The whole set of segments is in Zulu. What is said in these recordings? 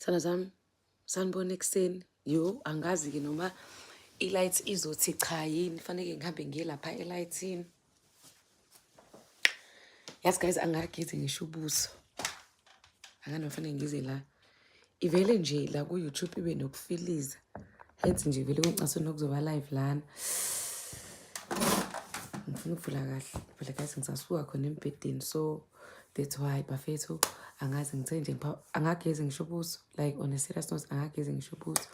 Thanda zami, sanibona ekuseni. Yo, angazi-ke noma i-light izothi cha yini, faneke ngihambe ngiye lapha elayithini. Yazi guys, angagezi ngisho ubuso. Akana fanele ngize la. Ivele nje la ku-YouTube ibe nokufiliza. Hence nje vele kungicasula nokuzoba live lana. Ngifuna ukuvula kahle. Phela guys ngisasuka khona embhedeni so that's why bafethu angazi ngithe nje angagezi ngisho ubuso like on a serious note angagezi ngisho ubuso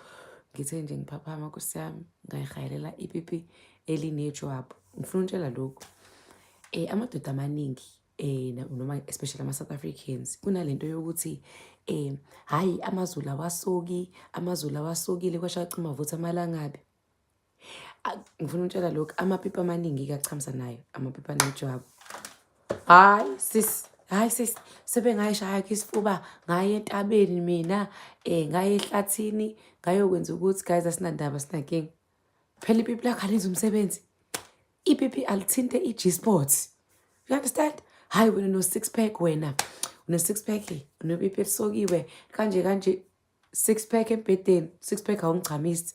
ngithe nje ngiphaphama nkosi yami ngayihayelela ipipi elinejwabu ngifuna untshela lokhu eh amadoda amaningi eh noma especially ama South Africans kunalento yokuthi eh hayi amaZulu awasoki amaZulu awasokile kwasha cima vutha amalangabi ngifuna ukutshela lokhu amapipi amaningi kachamisa nayo amapipi anejwabu hayi sis hayi sis sebengayishaya isifuba ngaye entabeni mina eh ngaye ehlathini ngayokwenza ukuthi guys asinandaba sinankinga phela ipipi lakho alenza umsebenzi ipipi alithinte i-G spot you understand hayi wena no six pack wena une six pack unepipi elisokiwe kanje kanje six pack embhedeni six pack awungichamisi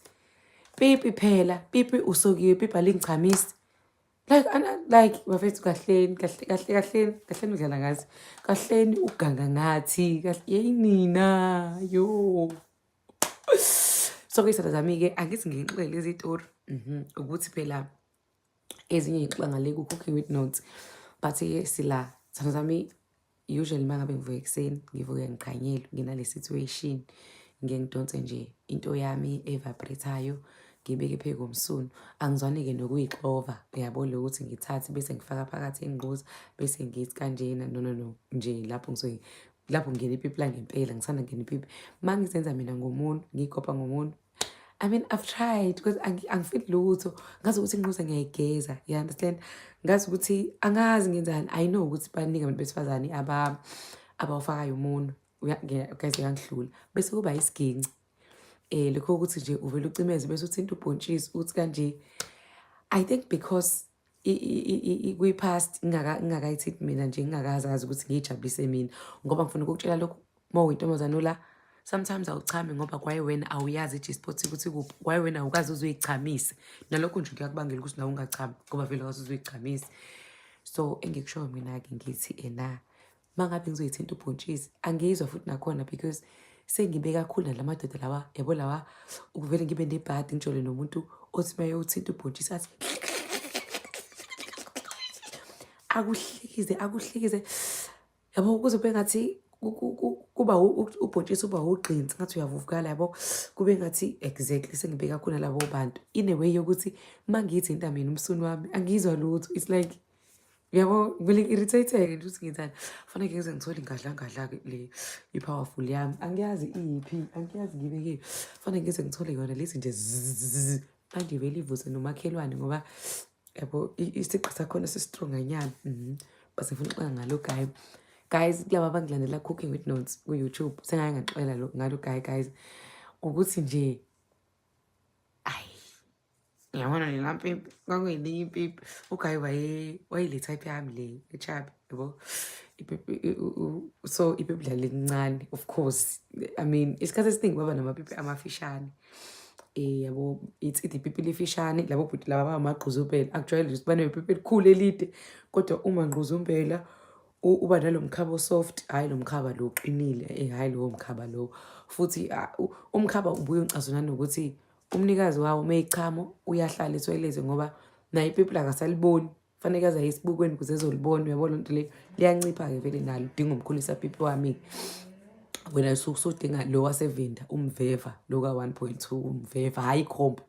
pipi phela pipi usokiwe pipi alingichamisi like ana like bafethu kahleni kahle kahle kahleni kahleni udlala ngathi kahleni uganga ngathi kahle yeyinina yo so ke izitha zami-ke angithi ngixoxele izitori ukuthi phela ezinye ngixoxa ngale ku-cooking with notes but-ke sila thanda zami usually uma ngabe ngivuka ekuseni ngivuke ngiqhanyelwe nginale situation ngike ngidonse nje into yami evibrate-ayo ngibeke phezu komsunu angizwani-ke nokuyixova uyabo lo ukuthi ngithathe bese ngifaka phakathi ingquza bese ngithi kanjena no no no nje lapho ngisuke lapho ngingena ipipi langempela ngisanda ngena ipipi uma ngizenza mina ngomuntu ngiyikopa ngomuntu I mean, I've tried because angifili lutho. Ngazi ukuthi inquza ngiyayigeza, you understand? Ngazi ukuthi angazi ngenzani. I know ukuthi baningi abantu besifazane aba abawufakayo umunwe. Guys uyangihlula. Bese kuba isiginci. Eh lokho ukuthi nje uvela ucimeze bese uthinta ubhontshisi uthi kanje. I think because kwi-past ngingakayithinti mina nje ngingakazazi ukuthi ngiyijabulise mina ngoba ngifuna ukukutshela lokhu uma uyintombazane ola sometimes awuchami ngoba kwaye wena awuyazi i-G-spot ukuthi kuphi kwaye wena awukazi uzuyichamise nalokho nje kuyakubangela ukuthi nawe ungachami ngoba vele wazi uzuyichamise so engikushoyo mina-ke ngithi ena uma ngabe ngizoyithinta ubhontshisi angiyizwa futhi nakhona because sengibe kakhulu nala madoda lawa yabo lawa ukuvele ngibe nebhadi ngijole nomuntu othi uma eyothinta ubhontshisi athi akuhlikize akuhlikize yabo kuze kube ngathi kuba ubhontshisi uba ugqinsi ngathi uyavuvukala yabo kube ngathi exactly sengibe kakhulu nalabo bantu in a way yokuthi uma ngiyithinta mina umsunu wami angizwa lutho it's like Uyabo ngivele ngi-irritate-ke nje ukuthi ngenzani. Kufanele ngize ngithole ingadlangadla-ke le i-powerful yami. Angiyazi iyiphi, angiyazi ngibekephi. Kufanele ngize ngithole yona lezi nje zzzz. Manje ivele ivuse nomakhelwane ngoba yabo isigqi sakhona sistronganyana. But ngifuna ukuxoxa ngalo guy. Guys, kulaba abangilandela Cooking with Notes ku-YouTube, sengake ngaxoxela ngalo guy guys. Ukuthi nje ayi Yabona lela pipi kwakuyelinye ipipi ugayi wayele type yami le echabi yabo ipipi so ipipi lalincane of course I mean isikhathi esiningi baba namapipi amafishane eh yabo it's either ipipi lifishane labo bhuti laba bamagquzumpela akujwayele nje ukuthi banepipi elikhulu elide kodwa uma ngquzumpela uba nalo mkhaba soft hhayi lo mkhaba lo uqinile eh hhayi lowo mkhaba lo futhi umkhaba ubuye ucasula nokuthi umnikazi wawo uma echama uyahlala ethoyilethe ngoba naye ipipi akasaliboni faneke aze aye esibukweni ukuze ezolibona uyabona lento leyo liyancipha-ke vele nalo udinga umkhulisa pipi wami wena usuke usudinga lo wasevenda umveva lo ka-1.2 umveva hhayi ikhombo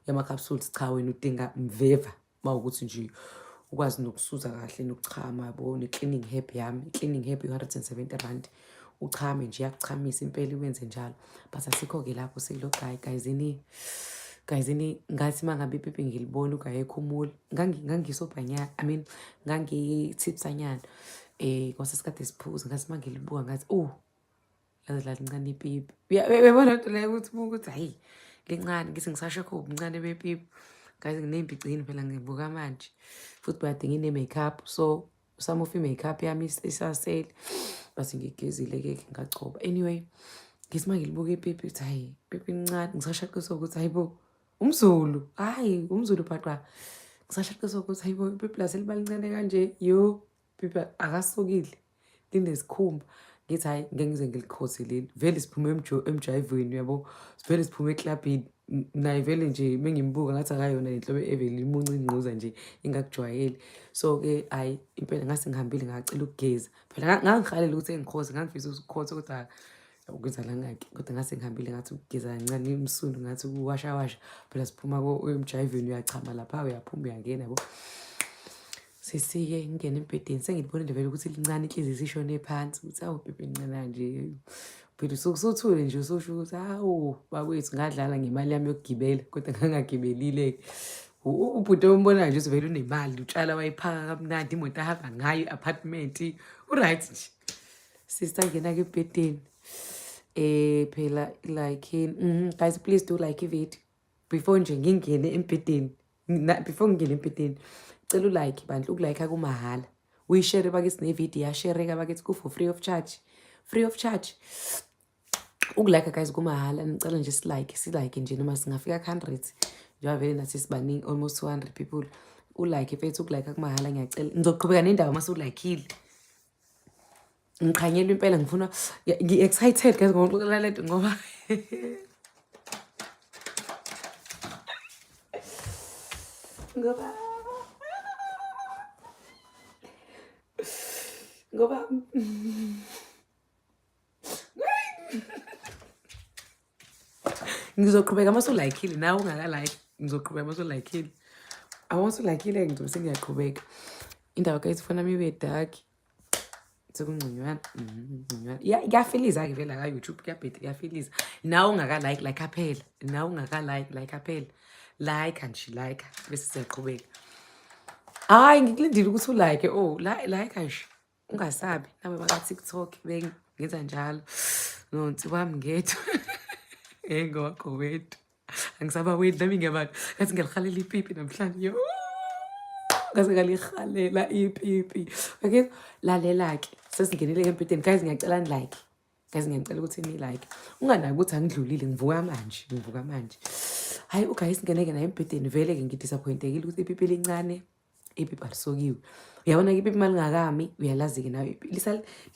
yama-capsules cha wena udinga mveva uma ukuthi nje ukwazi nokusuza kahle nokuchama yabo ne-cleaning herb yami i-cleaning herb i-170 rand uchame nje iyakuchamisa impela iwenze njalo but asikho-ke lapho sikulo guy guyzini guyzini ngathi uma ngabe ipipi ngilibona ugayekhumula ngangisobhanyana i mean ngangithipsanyana um eh, kwasesikade siphuza ngathi uma ngilibuka ngathi oh laze lalincane ipipi uyabona nto leyo ukuthi buka ukuthi hayi lincane ngithi ngisasho kho ubuncane bepipi guys nginempicini phela ngibuka manje futhi bayadinga ine-makeup so some of i-makeup yami isasele but ngigezile-ke ngagcoba anyway Ngithi uma ngilibuka ipipi ukuthi hayi ipipi incane, ngisashaqiswa ukuthi hayi bo umZulu, hayi umZulu bhaqa. Ngisashaqiswa ukuthi hayi bo ipipi lase liba lincane kanje, yo pipi akasukile linesikhumba. Ngithi hayi ngeke ngize ngilikhothe leli, vele siphume emjayivweni uyabo, sivele siphume eklabhini. Naye vele nje mengimbuka ngathi akayona lenhlobo evele imunca ingquza nje ingakujwayeli. So-ke hhayi impela ngase ngihambile ngacela ukugeza. Phela ngangihalela ukuthi engikhothe, ngangifisa ukukhotha kodwa ukwenza langaki kodwa ngase ngihambile ngathi ukugeza kancane imsundu ngathi ukuwashawasha phela siphuma emjayiveni uyachama lapha uyaphuma uyangena yabo. Sesike ngingena embhedeni sengilibonile vele ukuthi lincane inhliziyo isishone phansi ukuthi awu bhebhe incane kanje. Phela usuke usuthule nje ususho ukuthi hawu bakwethu ngadlala ngemali yami yokugibela kodwa ngangagibelile-ke. Ubhuti ombonayo nje ukuthi vele unemali utshala wayiphaka kamnandi imoto ahamba ngayo i-apartment u-right nje. Sister ngena-ke ebhedeni phela like guys please do like ivideo before nje ngingene embhedeni. Before ngingene embhedeni cela ulike bandla, ukulike kumahhala, uyishare bakithi nevideo iyashereka bakithi ku-for free of charge, free of charge. Ukulike guys kumahhala, ngicela nje silike, silike nje noma singafika ku-100 njengoba vele nathi sibaningi almost 200 people. Ulike mfethu, ukulike kumahhala, ngiyacela. Ngizoqhubeka nendaba uma sewulaykhile. Ngiqhanyelwa impela, ngifuna ngi-excited guys ngokuxoxela lento ngoba ngoba ngizoqhubeka uma sewulaykhile nawe ungakalike, ngizoqhubeka uma sewulaykhile. Awuma sewulaykhile ngizobe sengiyaqhubeka. Indawo guys ifuna ibe dark sekungconywana, ngconywana. Kuyafiliza-ke vele ka-YouTube, kuyabheda, kuyafiliza. Nawe ungakalike, like phela. Nawe ungakalike, like phela. Like nje, like bese siyaqhubeka. Hhayi ngikulindile ukuthi ulike, oh like nje. Ungasabi nabo baka-TikTok bengenza njalo. Nonsi wami ngedwa. Engowakho wedwa. Angisabaweli nami ngiyabala. Ngathi ngiyalihalela ipipi namhlanje. Yo. Ngaze ngalihalela ipipi. Okay, lalela-ke. Sesingenile embhedeni. Guys, ngiyacela ni-like. Guys, ngiyacela ukuthi ni-like. Unganaki ukuthi angidlulile, ngivuka manje, ngivuka manje. Hayi, uguys singeneke naye embhedeni vele-ke ngidisappointekile ukuthi ipipi lincane. Ipipi alisokiwe. Uyabona-ke ipipi uma lingakami, uyalazi-ke nawe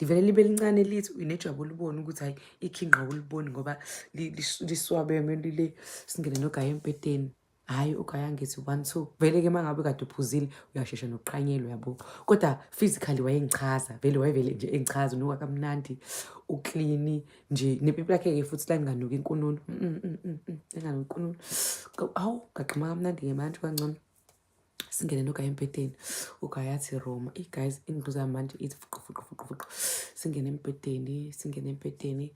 livele libe lincane lithi unejwabu ulibone ukuthi hhayi ikhinqa uliboni ngoba liswabeme lile. Singene nogayi embhedeni. Hhayi ugayi angithi 1 2. Vele-ke uma ngabe kade uphuzile uyashesha nokuqhanyelwa yabo. Kodwa physically wayengichaza, vele wayevele nje engichaza unuka kamnandi, uklini nje nepipi lakhe-ke futhi lalinganuki inkununu. Linganuki inkununu. Hawu ngagquma kamnandi-ke manje kangcono. Singene nogayi embhedeni, ugayi athi Roma. Eyi guys, ingquza yami manje ithi fuqu fuqu fuqu fuqu. Singene embhedeni, singene embhedeni.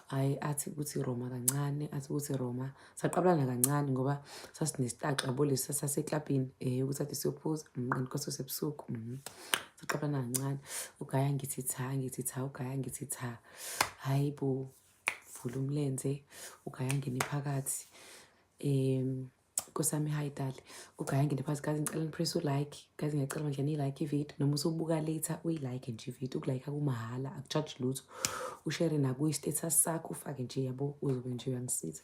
Hhayi athi ukuthi Roma kancane, athi ukuthi Roma. Saqabulana kancane ngoba sasinesitaxa yabo lesi saseklabhini ukuthi ade siyophuza and kwakusebusuku. Saqabulana kancane. Ugaya ngithi tha, ngithi tha, ugaya ngithi tha. Hhayi bo, vula umlenze, ugaya ngene phakathi. Nkosi yami, hi dali. Ugaya ngene phakathi guys, ngicela nipress u-like. Guys, ngiyacela bandla niyi-like ividiyo noma usubuka later uyi-like nje ividiyo. Ukulike kumahhala, akucharge lutho. Ushare nakuyi-status sakho ufake nje yabo, uzobe nje uyangisiza.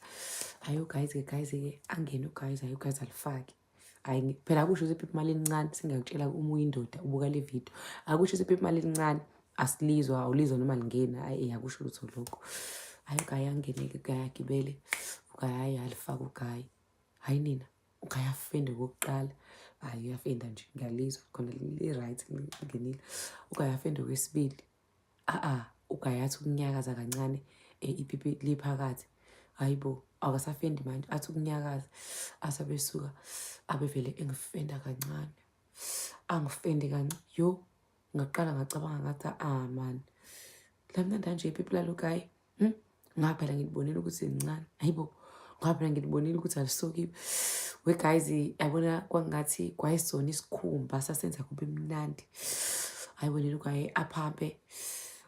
Hayi guys-ke, guys-ke angene uguys, hayi uguys alifake. Hayi phela akusho ukuthi ipipi imali elincane, sengiyakutshela uma uyindoda ubuka le video. Akusho ukuthi ipipi imali elincane asilizwa, awulizwa noma lingena, hayi akusho lutho lokho. Hayi uguy angene-ke, uguy agibele, uguy hayi alifake uguy. Hayi nina, uguy afende kokuqala. Hayi uyafenda nje, ngiyalizwa khona li-right lingenile. Uguy afende kwesibili. A-a, uguy athi ukunyakaza kancane ipipi liphakathi. Hayi bo, akasafendi manje, athi ukunyakaza. Asabesuka abevele engifenda kancane. Angifende kancane. Yo, ngaqala ngacabanga ngathi ah man. Lamnandi kanje ipipi lalo guy. Ngaphela ngilibonile ukuthi lincane. Hayibo, ngaphela ngilibonile ukuthi alisukiwe. We guys, yabona kwangathi kwayisona isikhumba sasenza kube mnandi. Hayibo lelo guy aphampe,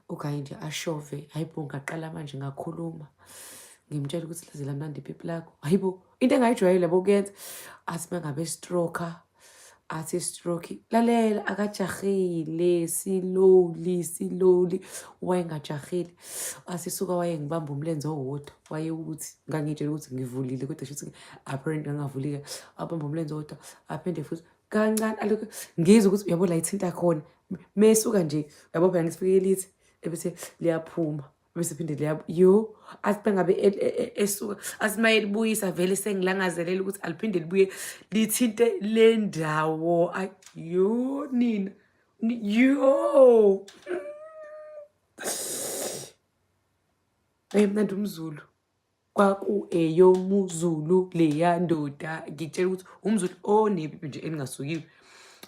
uguy nje ashove. Hayibo ngaqala manje ngakhuluma. Ngimtshela ukuthi laze lamnandi ipipi lakho. Hayibo, into engayijwayele yabo kuyenza. Athi mangabe stroker, Athi stroke, lalela, akajahile, slowly slowly, wayengajahile. Athi suka, wayengibamba umlenze owodwa, waye ukuthi ngangitshela ukuthi ngivulile, kodwa shuthi apparently ngangavulile. Abamba umlenze owodwa, aphinde futhi kancane, alokhu ngizwe ukuthi uyabo la ithinta khona. Mesuka nje, uyabo phela ngisifike lithi ebese liyaphuma, bese phinde liya yo. Athi bengabe esuka, athi uma elibuyisa vele sengilangazelela ukuthi aliphinde libuye lithinte le ndawo. Ay yo nina, yo, wayemnandi umZulu, kwaku eyomuzulu leya ndoda. Ngitshela ukuthi umZulu onepipi nje elingasukiwe.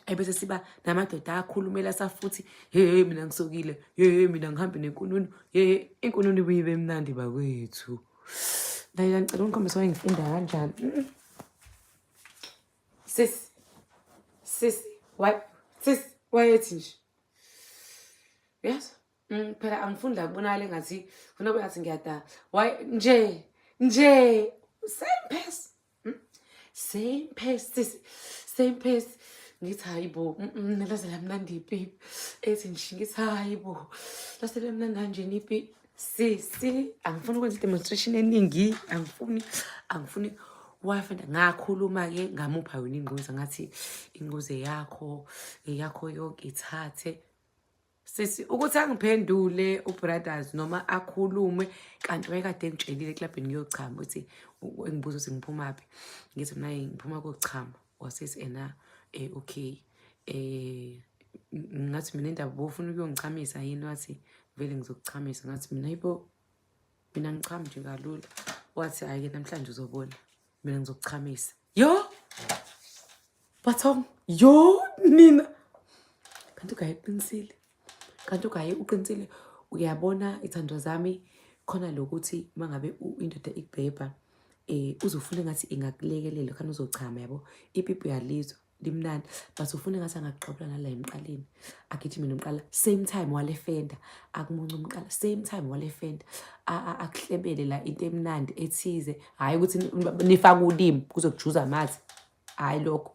Ebese siba namadoda akhulumela safuthi, "Hey, mina ngisokile, hey, mina ngihambe nenkununu, hey." Inkununu ibuye ibe mnandi bakwethu. Lalela, ngicela ungikhombise wayengifunda kanjani. Sis, sis, why sis, wayethi nje, yes. Phela angifuni la kubonakala engathi funa kube ngathi ngiyada. Why nje nje same pace. Same pace sis, same pace. Ngithi hayi bo, laze lamnandi ipipi. Ethi nje, ngithi hayi bo, lase lamnandi kanjena ipipi. Sisi, angifuni ukwenza i-demonstration eningi, angifuni, angifuni. Wafenda, ngakhuluma-ke, ngamupha yona ingquza, ngathi ingquze yakho, eyakho yonke, ithathe. Sisi, ukuthi angiphendule ubrothers noma akhulume, kanti wayekade engitshelile eklabhini ngiyochama ukuthi engibuza ukuthi ngiphumaphi. Ngithi mina ngiphuma kochama. Wasisi ena okay, ngathi mina indaba bofuna ukuyongichamisa yini? Wathi vele ngizokuchamisa. Ngathi mina yibo, mina ngichama nje kalula. Wathi hhayi-ke, namhlanje uzobona, mina ngizokuchamisa. Yo bathong, yo nina, kanti ugaye uqinisile, kanti ugaye uqinisile. Uyabona ithandwa zami, khona lokuthi uma ngabe indoda ikubhebha, uzofuna engathi ingakulekelela khani uzochama, yabo, ipipi uyalizwa limnandi, but ufuna engathi angakuqabula nala emqaleni, agijime nomqala same time walefenda, akumunca umqala same time walefenda, akuhlebele la into emnandi ethize. Hhayi ukuthi nifake ulimi kuzokujuza amathe, hhayi lokho.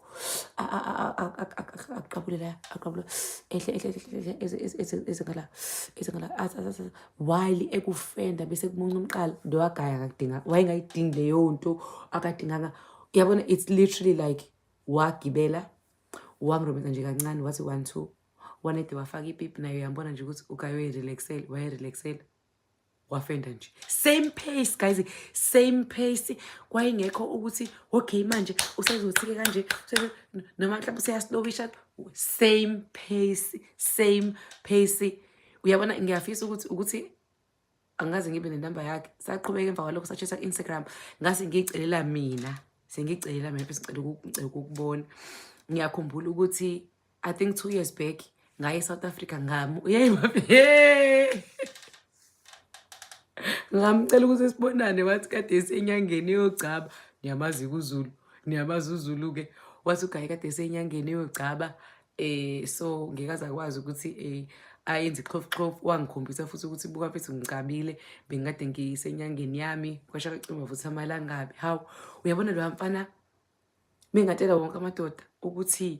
Aqabule la, aqabule, ehle ehle ehle ehle, eze ngala, eze ngala, while ekufenda bese kumunca umqala. Lo agaya akakudinga, wayengayidingi leyo nto, akadinganga. Uyabona, it's literally like wagibela, wangirobetha nje kancane, wathi one two, wanede, wafaka ipipi nayo. Uyambona nje ukuthi ugaye uyirelaxele, wayerelaxele, wafenda nje same pace guys, same pace. Kwayengekho ukuthi okay manje usezothike kanje, noma mhlawumbe useyasilokisha. Same pace, same pace. Uyabona, ngiyafisa ukuthi angaze ngibe nenamba yakhe. Saqhubeka emva kwalokho, sachesa ku-Instagram. Ngase ngiyicelela mina, sengiyicelela mina, bese ngicela ukukubona. Ngiyakhumbula ukuthi I think 2 years back ngaye e-South Africa, ngami uyayi ngamcela ukuthi sibonane. Wathi kade esenyangeni eyogcaba. Niyamazi kuZulu, niyamazi uZulu-ke. Wathi ugayi kade esenyangeni eyogcaba, so ngeke akwazi ukuthi ayenze ixhofuxhofu. Wangikhombisa futhi ukuthi buka mfethu, ngicabile, bengikade ngisenyangeni yami, kwasha kwacima futhi amalangabi. Hawu, uyabona lo mfana, mengatshela wonke amadoda ukuthi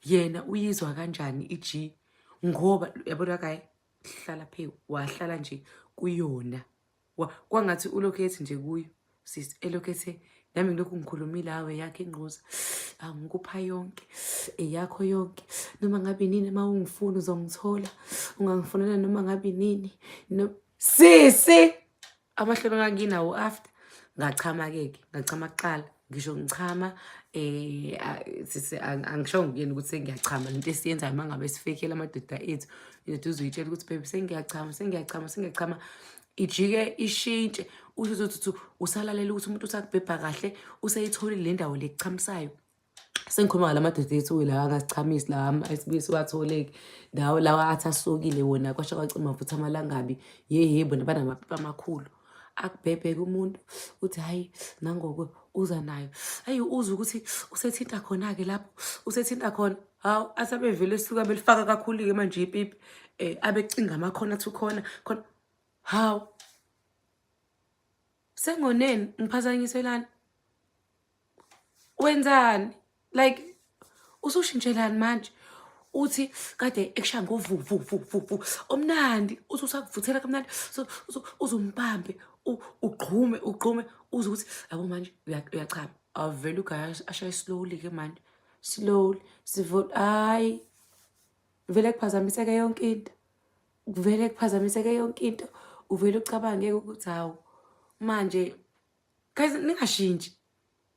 yena uyizwa kanjani i-G, ngoba yabona kayi hlala phe, wahlala nje kuyona. Kwangathi ulokhu ethi nje kuyo sis, elokhu ethe nami ngilokhu ngikhulumile, awe yakhe ingquza, angikupha yonke, eyakho yonke, noma ngabe nini uma ungifuna uzongithola, ungangifonela noma ngabe nini. No sisi, amahlelo nganginawo after ngachama-ke, ke ngachama kuqala, ngisho ngichama, sisi, angishongo kuyena ukuthi sengiyachama. Lento esiyenzayo uma ngabe sifikela amadoda ethu, indoda uzoyitshela ukuthi baby, sengiyachama, sengiyachama, sengiyachama, ijike ishintshe, usho ukuthi usalalela ukuthi umuntu usakubhebha kahle, useyitholile le ndawo le kuchamisayo. Sengikhuluma ngala madoda ethu lawa angasichamisi, lawa esibuye siwatholeke ndawo, lawa athi asokile wona, kwasha kwacima futhi amalangabi. Yehe, bona banamapipi amakhulu, akubhebheke umuntu uthi hayi, nangoku uza nayo, hayi, uzwe ukuthi usethinta khona-ke lapho usethinta khona. Hawu, asabevele esuka belifaka kakhulu-ke manje ipipi, abecinga amakhona, athi ukhona khona. Hawu, sengoneni, ngiphazanyiswe lana, wenzani? Like Usushintshelani manje? Uthi kade ekushaya ngovu vu vu vu vu omnandi, uthi usakuvuthela kamnandi, so uzumbambe ugqume ugqume uze ukuthi yabo manje uyachama. Avele ugaya ashaye slowly ke manje, slowly sivul, hayi vele kuphazamiseke yonke into, kuvele kuphazamiseke yonke into, uvele ucabange ukuthi hawu manje guys ningashintshi.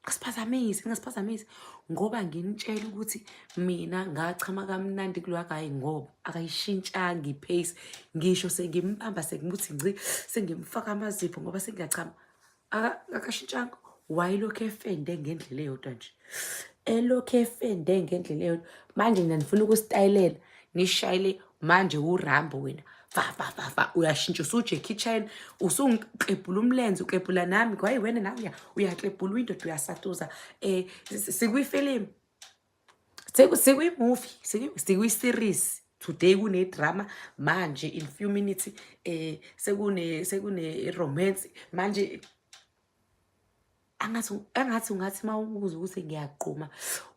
Ngasiphazamise, ngasiphazamise ngoba nginitshela ukuthi mina ngachama kamnandi kulowa guy ngoba akayishintshanga ipace. Ngisho sengimbamba sengimuthi ngci, sengimfaka amazipho ngoba sengiyachama. Akashintshanga. Wayelokhu efende ngendlela eyodwa nje. Elokhu efende ngendlela eyodwa. Manje nina nifuna ukusitayilela, nishayele manje uRambo wena. Fa fa fa fa uyashintsha usuJackie Chan, usungiklebhula umlenze, uklebhula nami, kwayi wena nawe uyaklebhula uyindoda uyasatuza. Sikwifilimu. Sikwi-movie, sikwi-series. Today kune-drama, manje in few minutes sekune romance. Manje angathi engathi ungathi uma uzwa ukuthi ngiyaqhuma,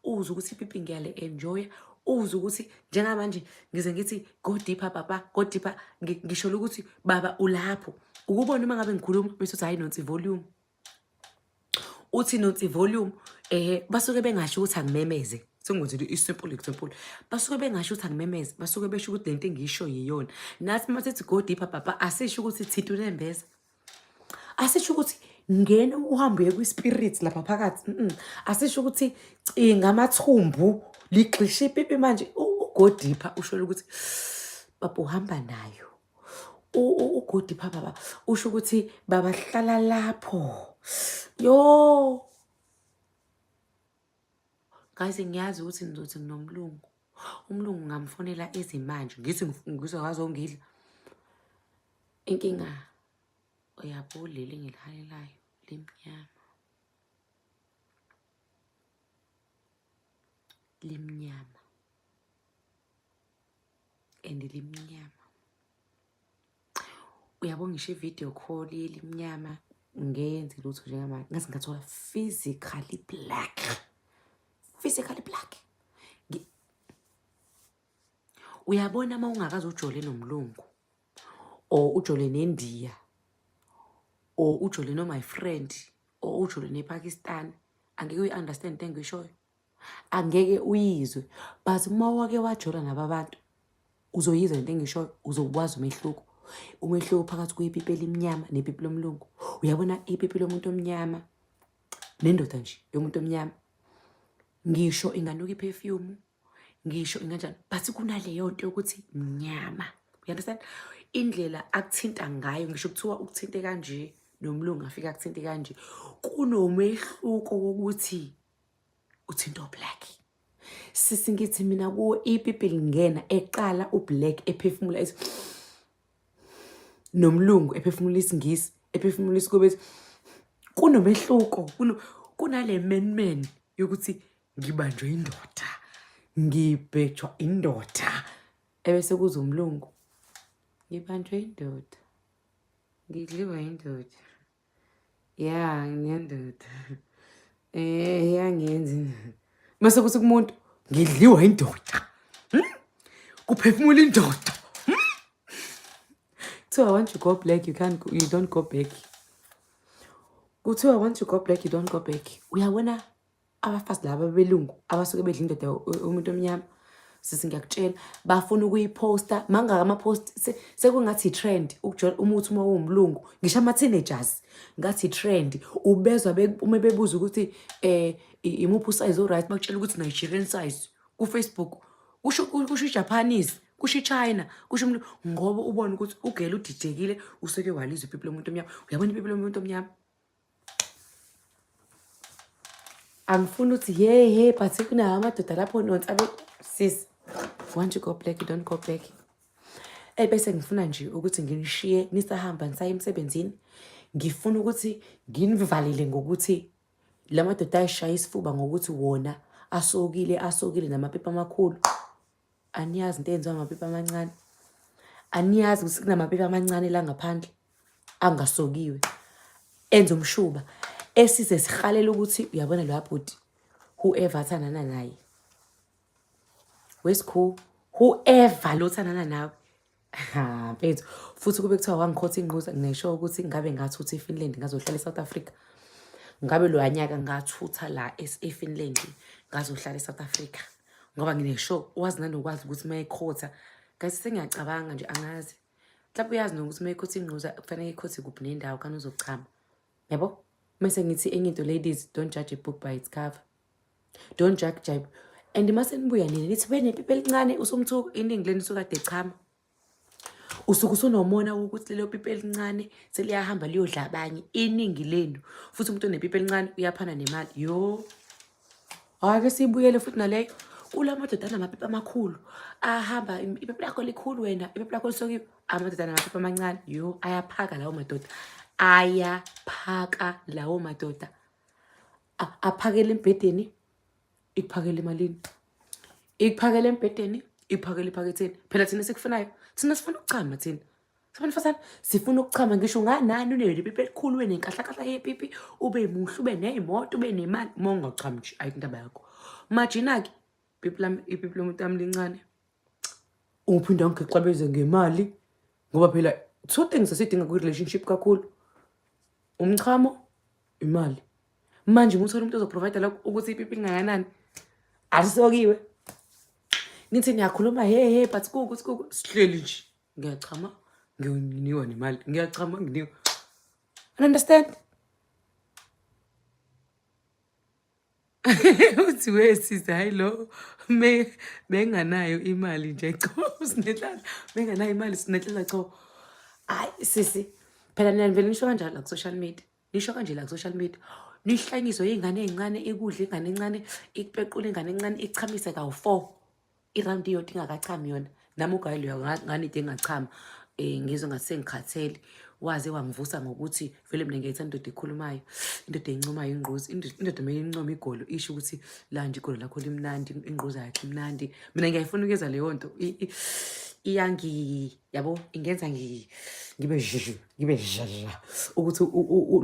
uzwe ukuthi ipipi ngiyale enjoya, uzwe ukuthi njengamanje ngize ngithi go deeper papa, go deeper, ngisho ukuthi baba ulapho. Ukubona uma ngabe ngikhuluma bese uthi hayi nonsi volume. Uthi nonsi volume, basuke bengasho ukuthi angimemeze. Sengenzile i-simple example. Basuke bengasho ukuthi angimemeze, basuke besho ukuthi lento engisho yiyona. Nathi uma sithi go deeper papa, asisho ukuthi thinta unembeza. Asisho ukuthi ngena uhambe uye kwi-spirit lapha phakathi. Asisho ukuthi cinga amathumbu ligxishe ipipi manje. U-go deeper usho ukuthi baba uhamba nayo. U-go deeper baba usho ukuthi baba hlala lapho. Yo guys, ngiyazi ukuthi nizothi nginomlungu. Umlungu ngamfonela ezimanje ngithi ngizwa ngazongidla. Inkinga uyabo leli ngilihalelayo limnyama, limnyama and limnyama. Uyabo ngisho i-video call yelimnyama ngenze lutho njengamanje, ngaze ngathola physically black, physically black. Uyabona uma ungakaze ujole nomlungu or ujole nendiya or ujole no my friend or ujole nePakistan, angeke uyi-understand into engiyishoyo, angeke uyizwe. But uma wake wajola naba bantu uzoyizwa into engishoyo, uzokwazi umehluko, umehluko phakathi kwepipi elimnyama nepipi lomlungu. Uyabona ipipi lomuntu omnyama nendoda nje yomuntu omnyama, ngisho inganuka iperfume, ngisho inganjani, but kunaleyo nto yokuthi mnyama. You understand indlela akuthinta ngayo? Ngisho kuthiwa ukuthinte kanje nomlungu afike akuthinte kanje, kunomehluko wokuthi uthinta oblack. Sisi ngithi mina kuwo ipipi lingena eqala ublack ephefumula ethi nomlungu ephefumula isiNgisi ephefumula isikobethi, kunomehluko, kunale man man yokuthi ngibanjwe indoda, ngibhejwa indoda, ebese kuza umlungu ngibanjwe indoda, ngidliwa indoda, ya nginendoda, yangenza indoda. Mase kuthi kumuntu ngidliwa indoda, Kuphefumula indoda. Kuthiwa once you go black you can't go, you don't go back. Kuthiwa once you go black you don't go back. Uyabona abafazi laba belungu abasuke bedla indoda umuntu omnyama, sisi ngiyakutshela bafuna ukuyiposta mangaka ama-post, sekungathi i-trend ukujola umuthi uma uwumlungu, ngisho ama-teenagers ngathi i-trend. Ubezwa uma bebuza ukuthi imuphi usize o-right, bakutshela ukuthi Nigerian size ku-Facebook, kusho i-Japanese, kusho i-China, kusho umuntu, ngoba ubone ukuthi ugele udidekile, useke walizwa ipipi lomuntu omnyama. Uyabona ipipi lomuntu omnyama, angifuni ukuthi hey hey, but kunawo amadoda lapho nonsi abe sis, once you go black you don't go back. Ebese ngifuna nje ukuthi nginishiye nisahamba nisaya emsebenzini, ngifuna ukuthi nginivalele ngokuthi la madoda ayishaya isifuba ngokuthi wona asokile, asokile namapipi amakhulu. Aniyazi into eyenziwa amapipi amancane, aniyazi ukuthi kunamapipi amancane la ngaphandle angasokiwe enza umshuba esize sihalela ukuthi uyabona lo bhuti whoever athandana naye. Wesikhu whoever lo thandana nawe. Ha mfethu, futhi kube kuthiwa wangikhotha ingquza, ngisho ukuthi ngabe ngathutha eFinland ngazohlala eSouth Africa. Ngabe lo nyaka ngathutha la eFinland ngazohlala eSouth Africa. Ngoba nginesho wazi nanokwazi ukuthi mayekhotha. Guys, sengiyacabanga nje, angazi. Mhlawumbe uyazi nokuthi mayekhotha ingquza kufanele ikhothe kuphi nendawo kanti uzochama. Yabo? Mase ngithi enye into, ladies, don't judge a book by its cover. Don't judge. And mase nibuya nina nithi benepipi elincane, usumthuka, iningi leni sukade echama. Usuke usunomona wokuthi lelo pipi elincane seliyahamba liyodla abanye, iningi lenu. Futhi umuntu onepipi elincane uyaphana nemali. Yo. Ake sibuyele futhi naleyo. Kula madoda anamapipi amakhulu ahamba, ipipi lakho likhulu wena, ipipi lakho lisokiwe. Amadoda anamapipi amancane, yo, ayaphaka lawo madoda. Ayaphaka lawo madoda. Aphakele embhedeni, ikuphakele emalini. Ikuphakele embhedeni, ikuphakele ephaketheni. Phela thina sikufunayo, thina sifuna ukuchama thina. Sifuna fasana, sifuna ukuchama ngisho nganani unepipi elikhulu, ube nenkahlakahla yepipi, ube muhle, ube ney'moto, ube nemali. Uma ungachami nje, ayikho indaba yakho. Majina-ke, ipipi lami, ipipi lomuntu wami lincane. Uphinde angigixabeze ngemali, ngoba phela two things esidinga kwi-relationship kakhulu, umchamo, imali. Manje uma uthola umuntu ozoprovide lokho, ukuthi ipipi lingakanani, alisokiwe. Nithi niyakhuluma, he he, but kuwukuthi kuku sihleli nje, ngiyachama, nginiwa nemali, ngiyachama, nginiwa. Understand? Uthi wesisi, hayi lo me benganayo imali nje, cho, sinenhlahla, benganayo imali, sinenhlahla, cho. Hayi sisi, phela nina nivele nisho kanjalo la ku-social media, nisho kanje la ku-social media, nihlanyiswe iy'ngane ey'ncane, ikudla ingane encane, ikupequle ingane encane, ichamise kawu-4 irawundi iyodwa ingakachami yona. Nami ugayi loyo nganide engachama, ngizwe ngathi sengikhathele, waze wangivusa ngokuthi vele mina ngiyayithanda indoda ekhulumayo, indoda encomayo ingquzi, indoda kumele income igolo, isho ukuthi la nje igolo lakho limnandi, ingquza yakhe imnandi. Mina ngiyayifuna ukuyeza leyo nto, iyangi, yabo, ingenza ngibe zhuzhu, ngibe zhazha ukuthi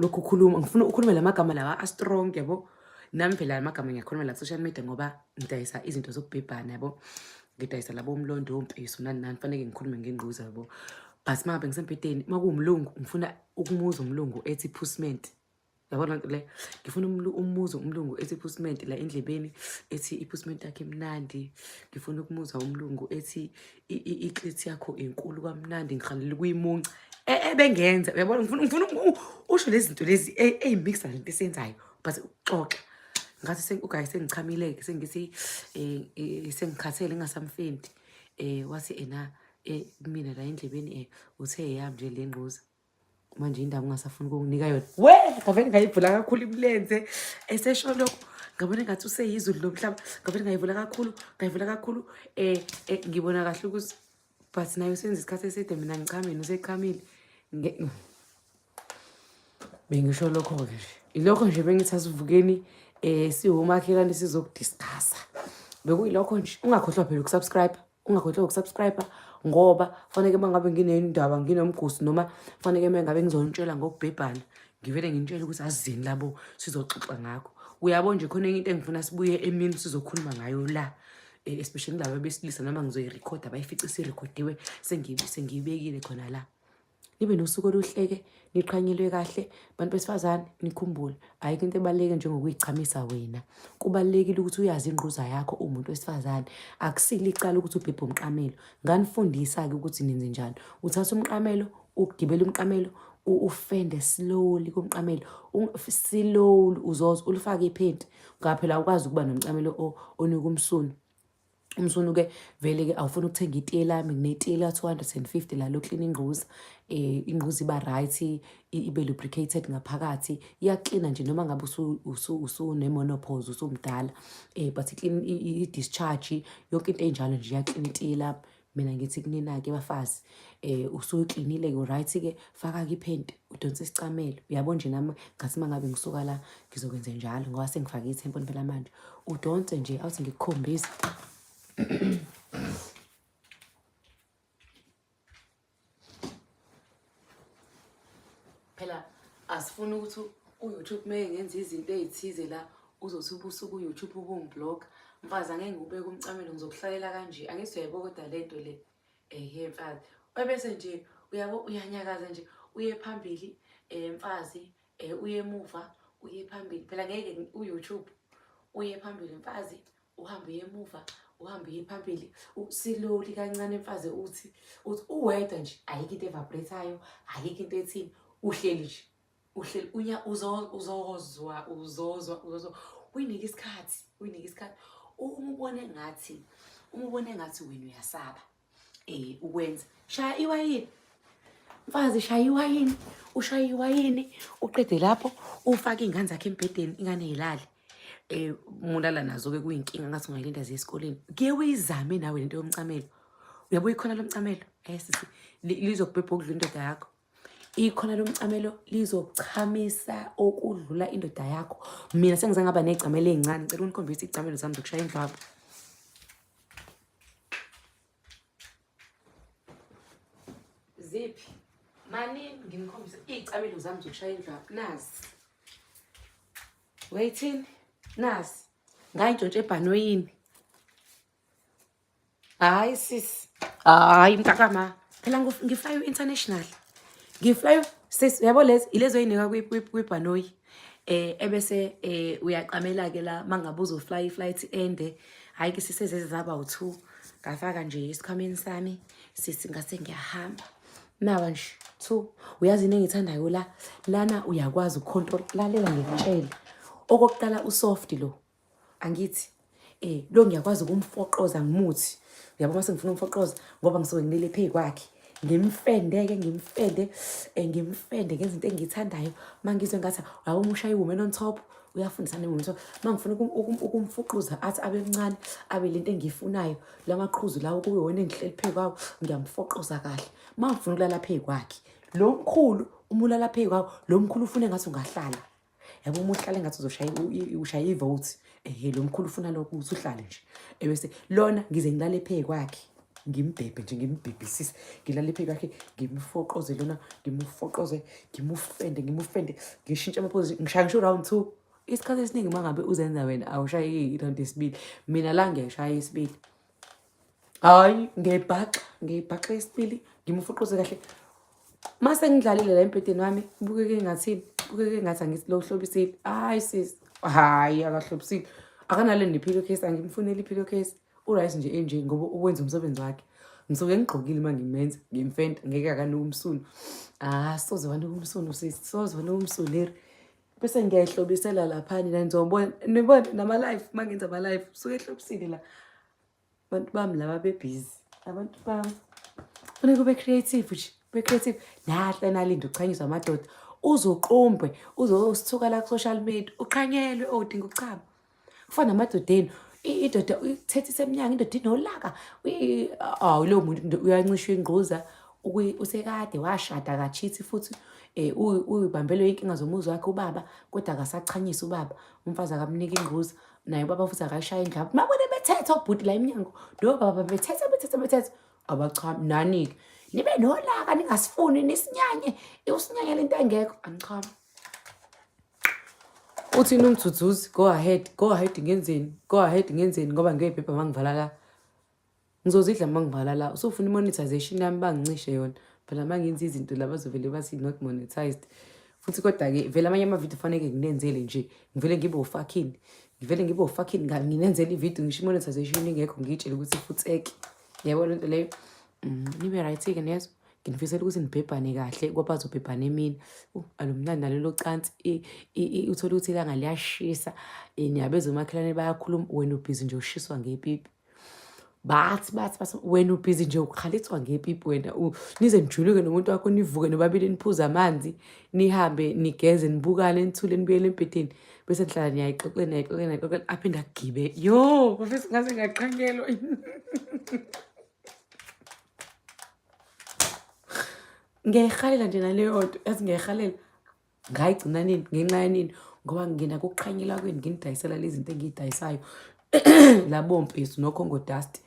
lokhu ukhuluma, ngifuna ukhulume la magama lawa a-strong, yabo. Nami phela amagama ngiyakhuluma la social media ngoba ngidayisa izinto zokubhebhana, yabo, ngidayisa labo umlondo wompiso nani nani, faneke ngikhulume ngengquza, yabo. But uma ngabe ngisembhedeni, uma kuwumlungu, ngifuna ukumuza umlungu ethi pusment, yabona nto le, ngifuna umuzo umlungu ethi pusment la endlebeni, ethi ipusment yakhe imnandi. Ngifuna ukumuza umlungu ethi i-clit yakho inkulu kamnandi, ngihalela ukuyimunca ebengenza, uyabona. Ngifuna usho lezi zinto lezi ey'mixa lento esiyenzayo, but ukuxoxa ngathi ugayi sengichamile-ke, sengithi sengikhathele, ngingasamfendi, wathi ena kumina la endlebeni, uthe eyami nje le ngquza manje, indaba ungasafuni ukunginika yona. We, ngavele ngayivula kakhulu imilenze esesho lokho, ngabona ngathi useyizulu lomhlaba, ngavele ngayivula kakhulu, ngayivula kakhulu, ngibona kahle ukuthi but naye usenza isikhathi eside, mina ngichamile, usechamile. Bengisho lokho-ke nje, ilokho nje bengithi asivukeni siwomakhelwane sizokudiscussa, bekuyilokho nje. Ungakhohlwa phela ukusubscribe, ungakhohlwa ukusubscribe, ngoba faneke uma ngabe nginendaba, nginomgusi, noma faneke uma ngabe ngizontshela ngokubhebhana, ngivele ngintshele ukuthi azini labo sizoxoxa ngakho, uyabo nje. Khona enye into engifuna sibuye emini sizokhuluma ngayo la, especially laba besilisa, noma ngizoyirekhoda bayifice isirekhodiwe, sengiyibekile khona la. Nibe nosuku oluhleke, niqhanyelwe kahle, bantu besifazane. Nikhumbule, ayikho into ebaluleke njengokuyichamisa wena. Kubalulekile ukuthi uyazi ingquza yakho uwumuntu wesifazane. Akusile icala ukuthi ubhebhe umqamelo. Nganifundisa-ke ukuthi nenze njani. Uthatha umqamelo, ugibele umqamelo, ufende slowly kumqamelo, slowly, uzoze ulifake iphenti, ngoba phela awukwazi ukuba nomqamelo onuka umsunu. Umsunu-ke vele-ke awufuni ukuthenga itiye lami, nginetiye la-250 la loklina ingquza. Ingquza iba right, ibe lubricated ngaphakathi, iyaklina nje noma ngabe usune-menopause, usumdala, but clean i-discharge, yonke into enjalo nje iyaklina itiye lami. Mina ngithi kunina-ke bafazi, usuyiklinile-ke, right-ke, faka-ke iphenti, udonse isicamelo, uyabo nje. Nami ngathi uma ngabe ngisuka la ngizokwenze njalo, ngoba sengifake i-tampon phela manje. Udonse nje, awuthi ngikukhombise. Phela asifuni ukuthi u-YouTube uma ngenza izinto ey'thize la uzothi ubusuku u-YouTube ubungiblock. Mfazi angeke ngikubeke umcamelo ngizokuhlalela kanje. Angithi uyayibo kodwa le nto le. Ehe mfazi. Ebese nje uyabo uyanyakaza nje uye phambili mfazi uye emuva uye phambili. Phela ngeke u-YouTube uye phambili mfazi uhambe uye emuva uhambe uye phambili usiloli kancane mfazi uthi uthi uwedwa nje ayikho into evibrateayo ayikho into ethini uhleli nje uhleli unya uzozwa uzozwa uzozwa uyinike isikhathi uyinike isikhathi uma ubone ngathi uma ubone ngathi wena uyasaba eh ukwenza shaya iwayini mfazi shaya iwayini ushaya iwayini uqede lapho ufake iy'ngane zakhe embhedeni ingane yilale eh umuntu ala nazo-ke kuyinkinga ngathi ungayilinda ziye esikoleni ke uyizame nawe lento yomcamelo uyabo ikhona lomcamelo eh sisi lizokubhebha okudlula indoda yakho ikhona lomcamelo lizochamisa okudlula indoda yakho mina sengize ngaba ney'camelo ey'ncane ngicela unikhombise iy'camelo zami zokushaya indlwabo ziphi mani nginikhombise iy'camelo zami zokushaya indlwabo nazi wayithini nazi ngayintshontshe ebhanoyini Hayi sis. Hayi mntakama. Phela ngifly international. Ngifly sis uyabo lezi ilezo ezinika kwibhanoyi. Eh ebese eh uyaqamela ke la mangabe uzofly iflight ende. Hayi ke sisezeze zaba u2. Ngafaka nje esikhwameni sami sisi ngase ngiyahamba. Nawa nje 2. Uyazi into engithandayo la lana uyakwazi ukucontrol lalela ngikutshele. Okokuqala usoft lo. Angithi eh lo ngiyakwazi ukumfoqoza ngimuthi uyabo uma sengifuna umfoqoza ngoba ngisuke ngilele phezu kwakhe ngimfende-ke ngimfende um ngimfende ngenza into engiyithandayo uma ngizwe ngathi uyabo uma ushaya i-woman on top uyafundisa ne-woman top uma ngifuna ukumfuquza athi abe mncane abe lento engiyifunayo la maqhuzu lawo kube wona engihleli phezu kwawo ngiyamfoqoza kahle uma ngifuna ukulala phezu kwakhe lo mkhulu uma ulala phezu kwawo lo mkhulu ufuna engathi ungahlala yabo uma uhlale ngathi uzoshaya ushaya i-vote ehe lo mkhulu ufuna lokho ukuthi uhlale nje ebese lona ngize ngilale phe kwakhe ngimbhebhe nje ngimbhebhisise ngilale phe kwakhe ngimfoqoze lona ngimfoqoze ngimufende ngimufende ngishintshe amaphozi ngishaya ngisho round 2 isikhathi esiningi uma ngabe uzenza wena awushayi i-round yesibili mina la ngiyashaya isibili Hayi ngiyayibhaxa ngiyayibhaxa isibili ngimfuquze kahle. Mase ngidlalile la embhedeni wami bukeke ngathini bukeke ngathi angithi lo uhlobisile. Hayi sis hayi akahlobisile. Akanale ne-pillow case angimfuneli i-pillow case. Uright nje enje ngoba uwenza umsebenzi wakhe. Ngisuke ngigqokile uma ngimenza ngimfenta ngeke akanuka umsunu. Ah soze wanuka umsunu sis soze wanuka umsunu leri. Bese ngiyayihlobisela laphana nizobona nibone nama-live uma ngenza ama-live suke ehlobisile la. Abantu bami laba bebhizi abantu bami funeka ube creative nje ube creative nahle nalinda uchanyiswa amadoda uzoqombe uzosithuka la ku-social media uqhanyelwe odinga ukuchama kufana namadodeni indoda ithethisa emnyango indoda inolaka awu lowo muntu uyancishwa ingquza usekade washada kachithi futhi um uyibambelwe iy'nkinga zomuzi wakhe ubaba kodwa akasachanyisi ubaba umfazi akamnika ingquza naye ubaba futhi akayishaya indlaba mabone bethetha obhuti la emnyango lo baba bethetha bethetha bethetha abachami nani-ke nibe nolaka ningasifuni nisinyanye usinyanyela into engekho angichami uthi nomthuthuzi go ahead go ahead ngenzeni go ahead ngenzeni ngoba ngiyebhebha mangivala la Ngizozidla uma ngivala la. Usufuna i-monetization yami bangincishe yona. Phela uma ngenza izinto la bazovele bathi not monetized. Futhi kodwa-ke vele amanye amavidiyo faneke nginenzele nje. Ngivele ngibe ufakhini. Ngivele ngibe ufakhini nginenzele ividiyo ngisho i-monetization ingekho ngiyitshele ukuthi futseke. Yabo le nto leyo. Nibe right-ke niyezwa? Nginifisela ukuthi nibhebhane kahle kwabazobhebhana emini. Alumnandi nalelo cansi uthole ukuthi ilanga liyashisa. Niyabezwa omakhelwane bayakhuluma wena ubhizi nje ushiswa ngepipi. Bathi bathi bathi wena ubhizi nje ukhaliswa ngepipi wena nize nijuluke nomuntu wakho nivuke nobabili niphuze amanzi nihambe nigeze nibukane nithule nibuyele embhedeni bese nihlala niyayixoxela niyayixoxela niyayixoxela aphinde agibe yo bafisa ngaze ngaqhanyelwa ngiyayihalela nje naleyo nto yazi ngiyayihalela ngayigcina nini ngenxa yanini ngoba ngingena kuqhanyelwa kwenu nginidayisela lezi zinto engiyidayisayo labo mpesu nokhongo dust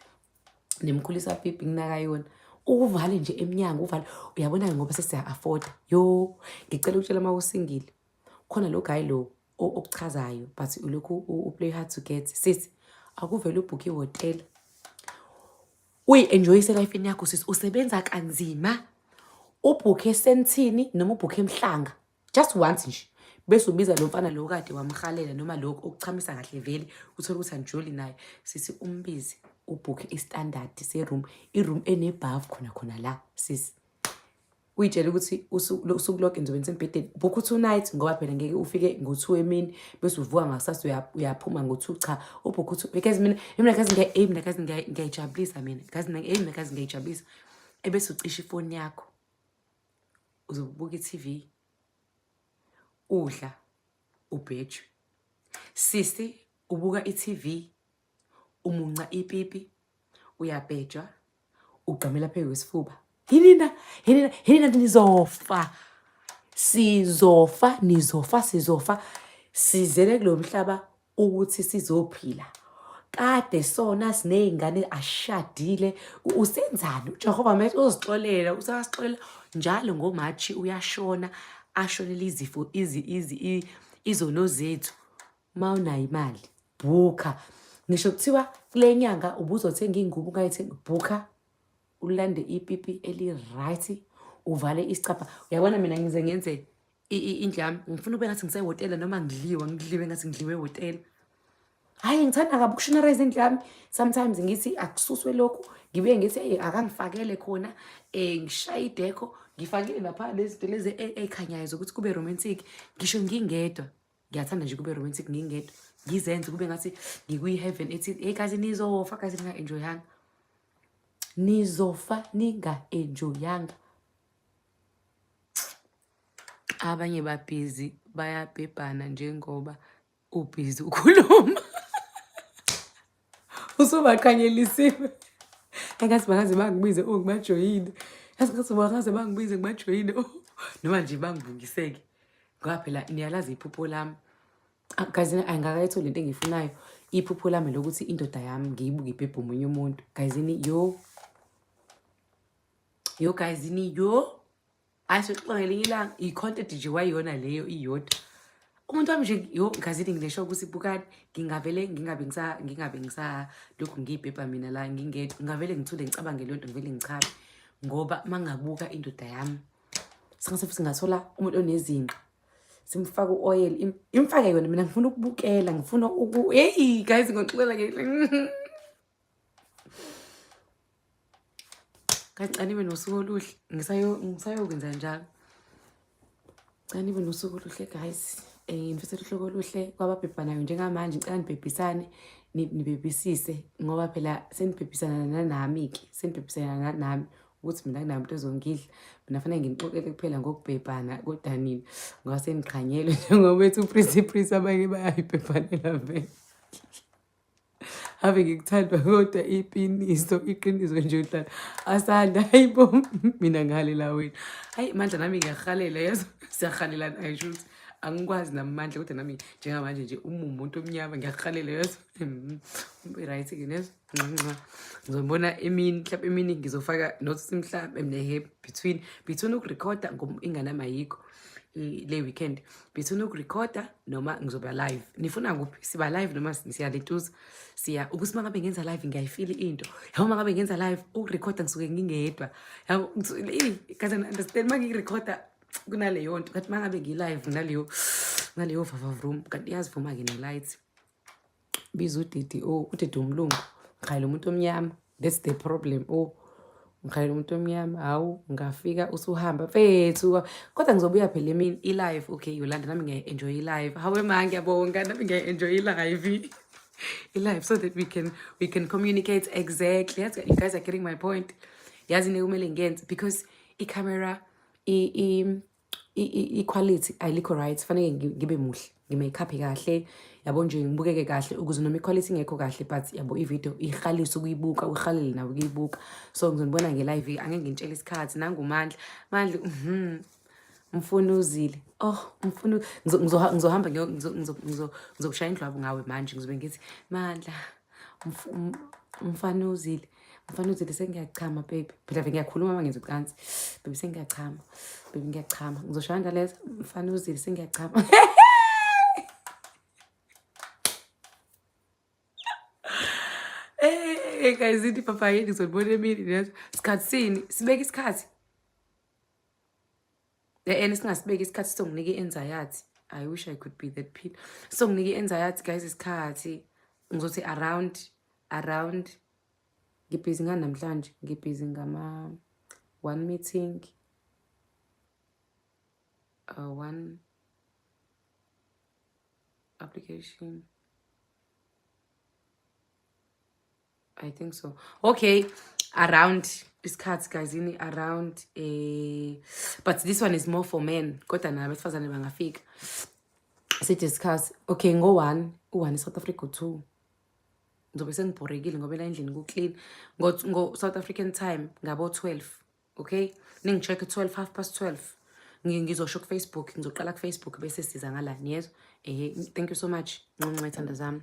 nemkhulisa pipi nginaka yona uvale nje emnyango uvale uyabona-ke ngoba sesiya-afforda yo ngicela ukutshela uma usingile khona lo guy lo okuchazayo but ulokhu uplay hard to get sis. Akuvele ubhukhe ihhotela. Uyi-enjoyise elifini yakho sisi, usebenza kanzima. Ubhukhe eSentini noma ubhukhe eMhlanga. Just once nje. Bese ubiza lo mfana lo kade wamhalela noma lokho okuchamisa kahle vele uthole ukuthi anijoli naye. Sisi umbize ubhukhe istandard se-room, i-room enebhavu khona khona la sisi. Uyitshele ukuthi usuku lonke nizobe nisembhedeni. Bhukha u-two night ngoba phela ngeke ufike ngo-2 emini bese uvuka ngakusasa uyaphuma ngo-2. Cha, ubhukha u-two because mina guys ngiya mina guys ngiyayijabulisa mina guys mina hey mina guys ngiyayijabulisa. Ebese ucisha ifoni yakho. Uzobuka i-TV. Udla ubhejwe. Sisi ubuka i-TV umunca ipipi uyabhejwa ugqamela phezu kwesifuba. Yinina yinina yinina nizofa. Sizofa nizofa sizofa sizele kulo mhlaba ukuthi sizophila. Kade sona siney'ngane ashadile usenzani uJehova manje uzixolela usasixolela njalo ngoMarch uyashona ashonele izifo izi izi izono zethu. Uma unayo imali bhukha, ngisho kuthiwa kule nyanga ubuzothenga iy'ngubo ungayithengi, bhukha ulande ipipi eli-right uvale isicabha. Uyabona mina ngize ngenze indlu yami ngifuna ube ngathi ngisehhotela noma ngidliwa ngidliwe ngathi ngidliwe ehhotela. Hhayi ngithanda kabi ukushinarize indlu yami. Sometimes ngithi akususwe lokhu, ngibuye ngithi eyi akangifakele khona ngishaye idekho ngifakile lapha lezi zinto lezi ey'khanyayo zokuthi kube romantic ngisho ngingedwa. Ngiyathanda nje kube romantic ngingedwa, ngizenze kube ngathi ngikwi-heaven ethi hey guys nizofa guys ninga-enjoyanga. Nizofa ninga-enjoyanga. Abanye babhizi bayabhebhana njengoba ubhizi ukhuluma. Usubaqhanyelisiwe. Engathi bangaze bangibize oh ngibajoyine. Yazi ngathi bangaze bangibize ngibajoyine oh noma nje bangibukiseke. Ngoba phela niyalazi iphupho lami. Guys angikakayitholi into engiyifunayo. Iphupho lami lokuthi indoda yami ngiyibuke ibhebhe omunye umuntu. Guys ini yo. Yo guys ini yo. Hayi soxoxa ngelinye ilanga i-content nje kwayiyona leyo iyodwa. Umuntu wami nje yo guys ini nginesho ukuthi bukani ngingavele ngingabe ngisa ngingabe ngisalokhu ngiyibhebha mina la ngingedwa. Ngingavele ngithule ngicabange leyo nto ngivele ngichabe ngoba mangabuka indoda yami singase futhi ngathola umuntu onezinqa simfake u-oil imfake yona mina ngifuna ukubukela ngifuna uku hey guys ngixolela ke kancane ibe nosuku oluhle ngisayokwenza njalo. Cela nibe nosuku oluhle guys. Ngifisela uhloko oluhle kwababhebhanayo njengamanje ngicela nibhebhisane nibhebhisise ngoba phela senibhebhisana nanami-ke senibhebhisana nami ukuthi mina kunayo umuntu ozongidla mina fanele nginixoxele kuphela ngokubhebhana kodwa nina ngoba seniqhanyelwe njengoba ethi uPrisi Prisi abanye bayayibhebhanela vele. Ave ngikuthanda kodwa ipiniso iqiniso nje uhlala asanda hayibo mina ngihalela wena. Hayi Mandla nami ngiyakuhalela yazi siyahalelana ayisho ukuthi angikwazi nami Mandla kodwa nami njengamanje nje uma umuntu omnyama ngiyakuhalela yazi. Right ke nezo. Ngizobona emini mhlawumbe emini ngizofaka not mhlawumbe mne between ukurekhoda ingane yami ayikho le weekend between ukurekhoda noma ngizoba live. Nifuna kuphi? Siba live noma siyaletuza? Siya ukuthi uma ngabe ngenza live ngiyayifila into. Yabo uma ngabe ngenza live ukurekhoda ngisuke ngingedwa. Yabo guys understand uma ngirekhoda kunaleyo nto kanti uma ngabe ngi-live naleyo vava vroom kanti iyazivuma-ke ne-light. Biza udidi oh udidi umlungu ngikhayela umuntu omnyama that's the problem oh ngikhayela umuntu omnyama hawu ngafika usuhamba mfethu kodwa ngizobuya phela emini i-live okay Yolanda nami ngiyayi-enjoy i-live hawe ma ngiyabonga nami ngiyayi-enjoy i-live i-live so that we can communicate exactly. Yes, you guys are getting my point. Yazi ne kumele ngiyenze because i-camera i-quality ayilikho right, fanele ngibe muhle ngime-up kahle yabo nje ngibukeke kahle ukuze noma i-quality ingekho kahle but yabo i-video ihalise ukuyibuka uyihalele nawe ukuyibuka. So ngizonibona nge-live angeke ngintshele isikhathi nanguMandla Mandla mfuna uzile oh mfuna ngizohamba ngizokushaya indlwabu ngawe manje ngizobe ngithi Mandla mfana uzile mfana uzile sengiyachama baby phela vele ngiyakhuluma uma ngenza ucansi baby sengiyachama baby ngiyachama ngizoshaya ndalezo mfana uzile sengiyachama. Okay guys, ithi papa yini, ngizonibona emini. Leso sikhathi sini? Sibeke isikhathi and singasibeki isikhathi, songinika i-anxiety. I wish I could be that pill. Songinika i-anxiety guys isikhathi. Ngizothi around ngibhizi ngani namhlanje? Ngibhizi ngama one meeting, one application, I think so. Okay, around isikhathi guys ini around, but this one is more for men, kodwa nabo besifazane bangafika si-discuss. Okay, ngo-1, u-1 e-South Africa, u-2 ngizobe sengibhorekile ngoba la endlini ku-clean. Ngo-South African time ngabo-12. Okay, ningi-check 12, half past 12. Ngizosho ku-Facebook, ngizoqala ku-Facebook bese siza ngala, niyezwa? Ehe, thank you so much, nxonxa ithanda zami.